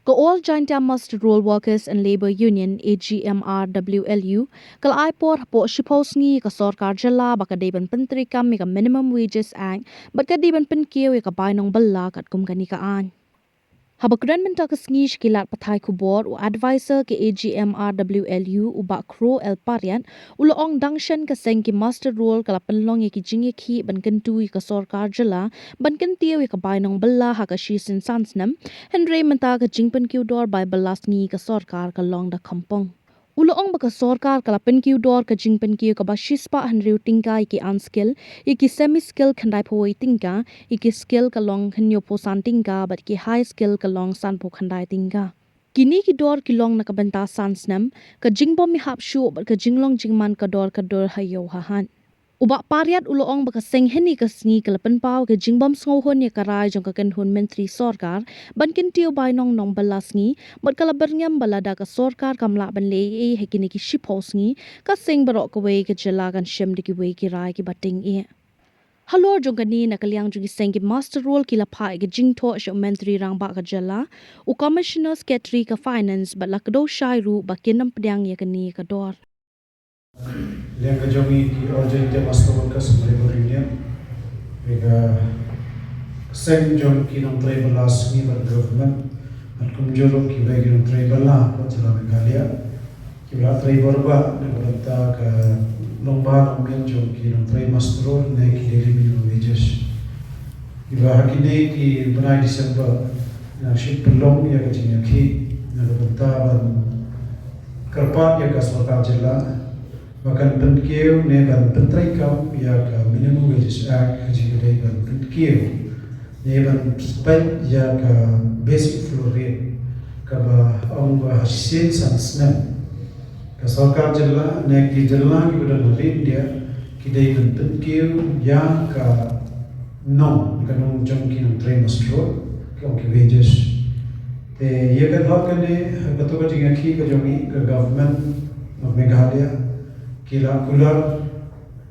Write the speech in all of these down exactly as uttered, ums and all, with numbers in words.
Ka All Jaintia Muster Roll Workers and Labour Union, A G M R W L U, ka la ai por hapoh shiphew sngi ïa ka sorkar jylla ba ka dei ban pyntreikam ïa ka Minimum Wages Act bad ka dei ban pynkiew ïa ka bai nongbylla katkum kane ka aiñ. Haba kren mynta ka sngi sha ki lad pathai khubor, u advisor ka A G M R W L U, u Bah Kro L Pariat, u la ong dang shen ka seng ki muster roll ka la pynlong ïa ki jingïakhih ban kyntu ïa ka sorkar jylla ban kyntiew ïa ka bai nongbylla ha ka shisien san snem, hynrei mynta ka jingpynkiew dor bai bylla sngi ka sorkar ka long da khampong. U la ong ba ka sorkar ka la pynkiew dor ka jingpynkiew kaba shispah hynriew tyngka ïa ki unskilled, ïa ki semi skilled khyndai phew wei tyngka, ïa ki skilled ka long hynñiew phew san tyngka bad ki high skilled ka long san phew khyndai tyngka. Kine ki dor ki long na ka bynta san snem, ka jingbym ïahap shuh bad ka jinglong jingman ka dor ka dur ha ïew ha hat. U Bah Pariat u la ong ba ka seng hynne ka sngi ka la pynpaw ka jingbym sngewhun ïa ka rai jong ka kynhun myntri sorkar ban kyntiew bai nong nongbylla sngi, bad ka la byrngem ba lada ka sorkar kam lah ban leh ei ei ha kine ki shiphew sngi, ka seng baroh kawei ka jylla kan shim da kiwei ki rai kiba tyngeh. Halor jong kane, na ka liang jong ki seng ki muster roll ki la phah ïa ka jingthoh sha u Myntri Rangbah ka jylla, u Commissioner Secretary ka Finance, bad la kdew shai ruh ba kin ym pdiang ïa kane ka dor. Liang ka jong ngi ki All Jaintia Muster Workers and Labour Union, ïa ka seng jong ki nongtrei bylla sngi bad government, bad kumjuh ruh kiwei ki nongtrei bylla ka jylla Meghalaya, kiba la trei bor bha na ka bynta ka longba longmen jong ki nongtrei muster roll ne ki daily minimum wages. Kiba ha kine ki bnai December, nga shu pynlong ïa ka jingïakhih na ka bynta ban kyrpad ïa ka sorkar jylla ba kan pynkiew ne ban pyntreikam ïa ka Minimum Wages Act, ka jingkyrkhu ban pynkiew ne ban peit ïa ka basic floor rate, kaba ong ba ha shisien san snem ka sorkar jylla ne ki jylla kiba don ha ri India ki dei ban pynkiew ïa ka nong, ka nong jong ki nongtrei muster roll, ki ong ki wages. Te ïa ka dor kane, ha kato ka jingïakhih ka jong ngi, ka Government of Meghalaya ki la kular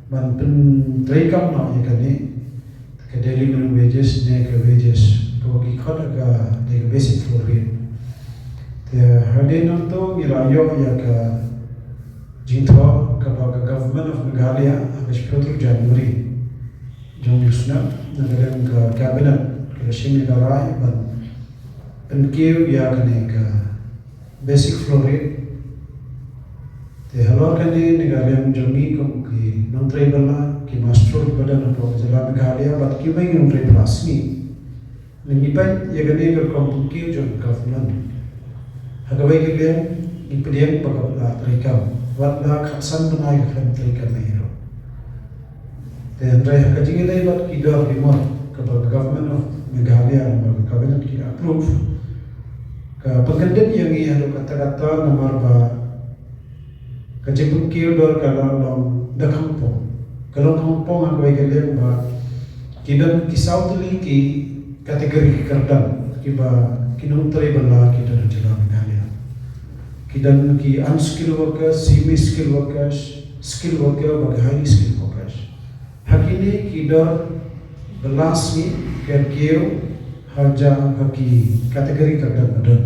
ban pyntreikam noh ïa kane, ka daily minimum wages ne ka wages kaba ki khot ka dei ka basic floor rate. Te hadien nangto ngi la ïoh ïa ka jingthoh kaba ka Government of Meghalaya ha ka shiphew tarik January jong u snem, na ka liang ka Cabinet ka la shim ïa ka rai ban pynkiew ïa kane ka basic floor rate. Te halor kane, na ka liang jong ngi kum ki nongtrei bylla, ki muster roll kiba don hapoh ka jylla Meghalaya bad kiwei ki nongtrei bylla sngi, ngi peit ïa kane ka rukom pynkiew jong ka government. Ha kawei ka liang, ngi pdiang ba ka la treikam, wat la khatsan bnai ka khlem treikam ei ei ruh. Te hynrei ha ka jingïadei bad ki dor ki mot kaba ka Government of Meghalaya, ba ka Cabinet ki approve, ka pynkyndit ïa ngi haduh katta katta namar ba ka jingpynkiew dor ka la long da khampong. Ka long khampong ha kawei ka liang ba ki don ki saw tylli ki category ki kyrdan kiba ki nongtrei bylla ki don ha jylla Meghalaya. Ki don ki unskilled workers, semi skilled workers, skilled worker bad ki highly skilled workers. Ha kine ki dor bylla sngi ka kiew ha ja ha ki category kyrdan ba don.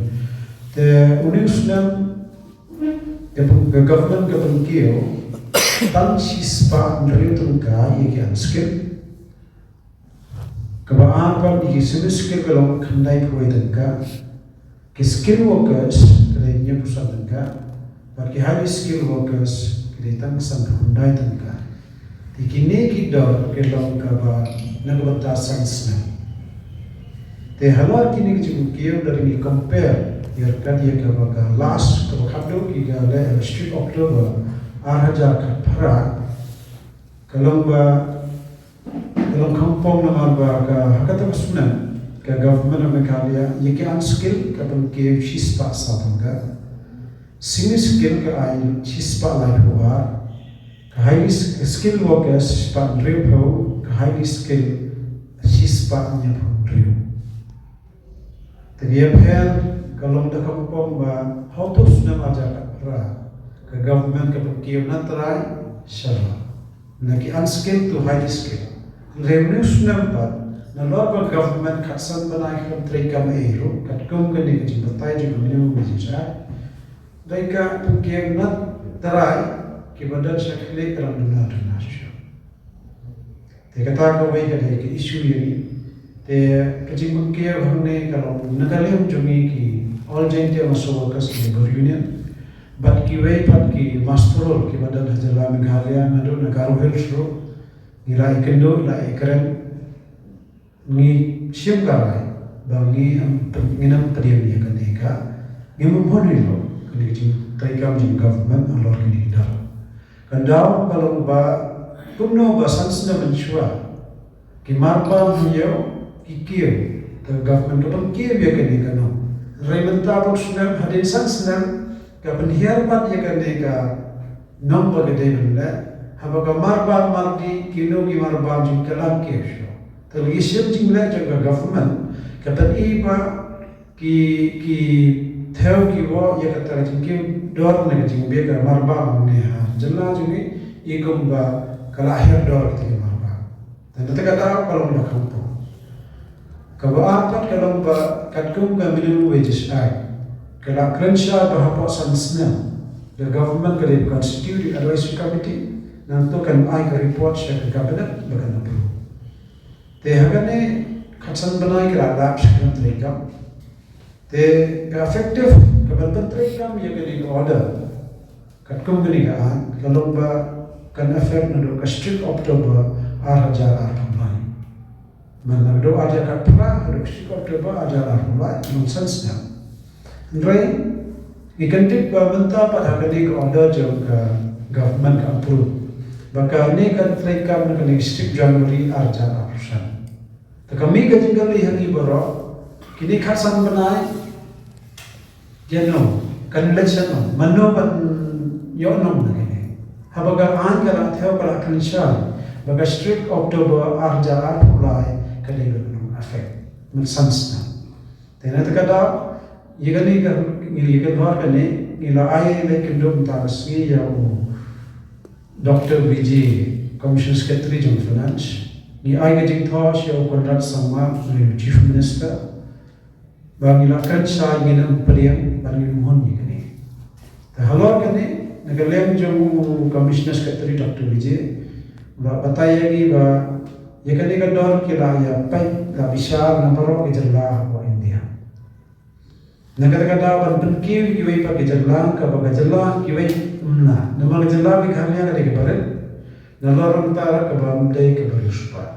Te une u snem ka, ka government ka pynkiew tang shispah hynriew tyngka ïa ki unskilled. Kaba ar pat ïa ki semi skilled ka long khyndai phew wei tyngka. Ki skilled workers ka dei hynñiew phew san tyngka. Bad ki highly skilled workers ka dei tang san phew khyndai tyngka. Te kine ki dor ki long kaba na ka bynta san snem. Te halor kine ki jingpynkiew lada ngi compare ïa ka, ïa kaba ka last kaba khatduh ki ka leh ha ka shi tarik October ar hajar khatphra, ka long ba ka long khampong namar ba ka ha kata ka snem ka Government of Meghalaya ïa ki unskilled ka pynkiew shispah saw tyngka. Semi skilled ka ai shispah laiphew ar, ka highly skilled workers shispah hynriewphew, ka highly skilled shispah hynñiewphew hynriew. Te ka ïapher ka long da kaba ong ba ha uto u snem ar hajar khatphra ka government ka pynkiew na trai sha lad, na ki unskilled to highly skilled. Hynrei une u snem pat Nalor ba government khatsan bnai kam treikam ei ruh katkum kane ka jingbatai jong ka Minimum Wage Act, dei ka pynkiew na trai kiba don sha khlieh ram duna duna shuh. Te kata kawei ka dei ka issue ïa ngi. Te ka jingpynkiew hangne ka long na ka liang jong ngi ki All Jaintia Masoh Workers Labour Union bad kiwei pat ki mass parole kiba don ha jylla Meghalaya naduh na Garo Hills ruh, ngi la ïakynduh, la ïakren, ngi shim ka rai ba ngi am, ngin ym pdiang ïa kane ka, ngim hun ïa kane ka jingtreikam jong government halor kane ka dor. Ka daw ka long ba kumno ba san snem mynshuwa ki marbam ha ïew ki kiew, te government ka pynkiew ïa kane ka nong. Hynrei mynta bad snem, hadien san snem ka pynhiar pat ïa kane ka nong ba ka dei ban leh, haba ka marbam mardih, kino ki marbam jong ka lam kiew shuh. Te lei shim jingleh jong ka government ka pyni ba ki, ki thew ki wah ïa kata ka jingkiew dor ne ka jingbia ka marbam ne ha jylla jong ngi, i kum ba ka la hiar dor kata ka marbam. Te na kata ka daw ka long ba kham pop. Kaba ar pat ka long ba katkum ka Minimum Wages Act, ka la kren shai ba hapoh san snem ka government ka dei constitute advisory committee, nangta kan ai ka report sha ka cabinet ba kan approve. Te ha kane khatsan bnai ka la lap sha ka treikam. Te ka effective ka ban pyntreikam ïa kane ka order katkum kane ka aiñ ka long ba kan effect naduh ka shi tarik October ar hajar arphew lai. Man naduh ar hajar khatphra haduh shi tarik October ar hajar arphew lai, long san snem. Hynrei ngi kyntiew ba mynta pat ha kane ka order jong ka government ka approve ba kane kan treikam na kane ka shi tarik January ar hajar arphew san. Te ka mih ka jingkylli ha ngi baroh, kine khatsan bnai, ïano kan leit shano, mano ban ïoh nong na kine? Haba ka aiñ ka la thew, ka la kren shai ba ka shi tarik October ar hajar arphew lai ka dei ban long effect, man san snem. Te na kata ka daw ïa kane ka, ngi ïa ka dor kane ngi la ai leit kynduh mynta ka sngi ïa u Doctor Vijay, Commissioner Secretary jong Finance. Ngi ai ka jingthoh sha u Conrad Sangma, u Chief Minister, ba ngi la kren shai, ngin ym pdiang bad ngin ym hun ïa kane. Te halor kane, na ka liang jong u Commissioner Secretary Doctor Vijay, u la batai ïa ngi ba ïa kane ka dor ki la ïa peit, la bishar na baroh ki jylla hapoh India. Na kata ka daw ban pynkiew kiwei pat ki jylla, kaba ka jylla kiwei ym lah. Namar ka jylla Meghalaya ka dei kaba rit, nalor mynta ruh kaba ym dei kaba riewspah,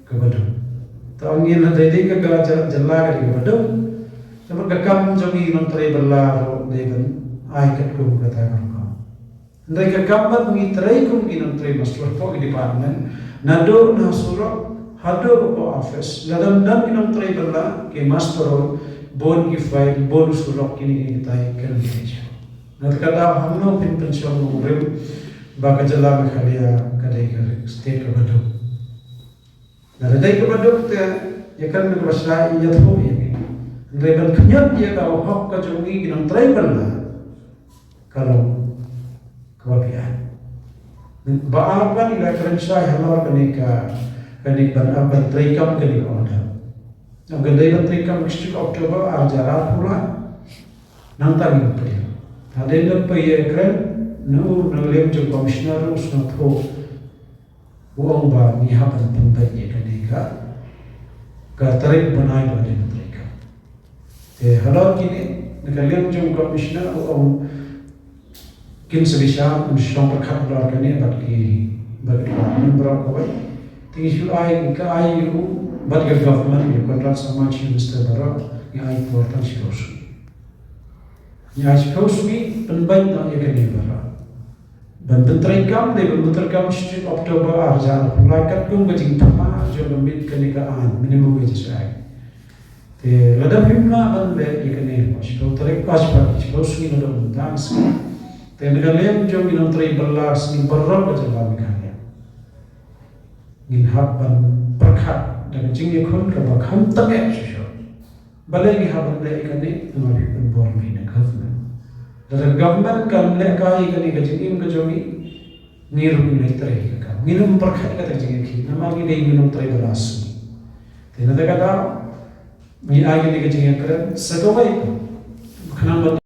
kaba duk. Te ong ngi, lada dei ka, ka jylla ka dei kaba duk, te ka kam jong ngi nongtrei bylla ruh dei ban ai katkum kata ka rukom. Hynrei ka kam ba ngi trei kum ki nongtrei master hapoh ki department, naduh na surok haduh hapoh office, lada ym don ki nongtrei bylla, ki master, bun ki file, bun surok, kine ki kitai kan ym trei. Na kata ka daw hangno phin pynshong nongrim ba ka jylla Meghalaya ka dei ka state kaba duk? Lada dei kaba duk te ïa kane kaba shai ïathuh ïa ngi. Hynrei ban khñiot ïa ka hok ka jong ngi ki nongtrei bylla ka long kaba biang. Ba ar pat ngi la kren shai halor kane ka, kane ban, ban treikam kane ka order. Ong ka dei ban treikam ka shi tarik October ar hajar arphew lai. Nangta ngi pdiang. Hadien ba ïakren, na u, na u liang jong commissioner u sngewthuh. U ong ba ngi hap ban pynbeit ïa kane ka, ka tarik bnai ba dei ban treikam. Te halor kine, na ka liang jong commissioner u ong kin sa bishar, un shong pyrkhat halor kane bad ki, bad ki department baroh kawei. Te ngi shu ai, ka ai u bad ka government, u Conrad Sangma Chief Minister baroh, ngi ai por tang shiphew sngi. Ngi ai shiphew sngi pynbeit noh ïa kane baroh. Ban pyntreikam, dei ban pyntreikam shi tarik October ar hajar arphew lai katkum ka jingthma jong ka mit kane ka aiñ, Minimum Wage Act. Te lada phim lah ban leh ïa kane, shiphew tarik, shiphew, shiphew sngi naduh mynta ka sngi. Te na ka liang jong ki nongtrei bylla sngi baroh ka jylla Meghalaya, ngin hap ban pyrkhat da ka jingïakhun kaba kham tangeh shuh shuh. Balei ngi hap ban leh ïa kane? Namar ngi pynbor mei na government. Lada ka government kam lehkai ïa kane ka jingim ka jong ngi, ngi ruh ngin leit trei ka kam. Ngin ym pyrkhat ïa kata ka jingim, namar ngi dei ngi nongtrei bylla sngi. Te na kata ka daw ngi ai kane ka jingïakren sa kawei, khnang ba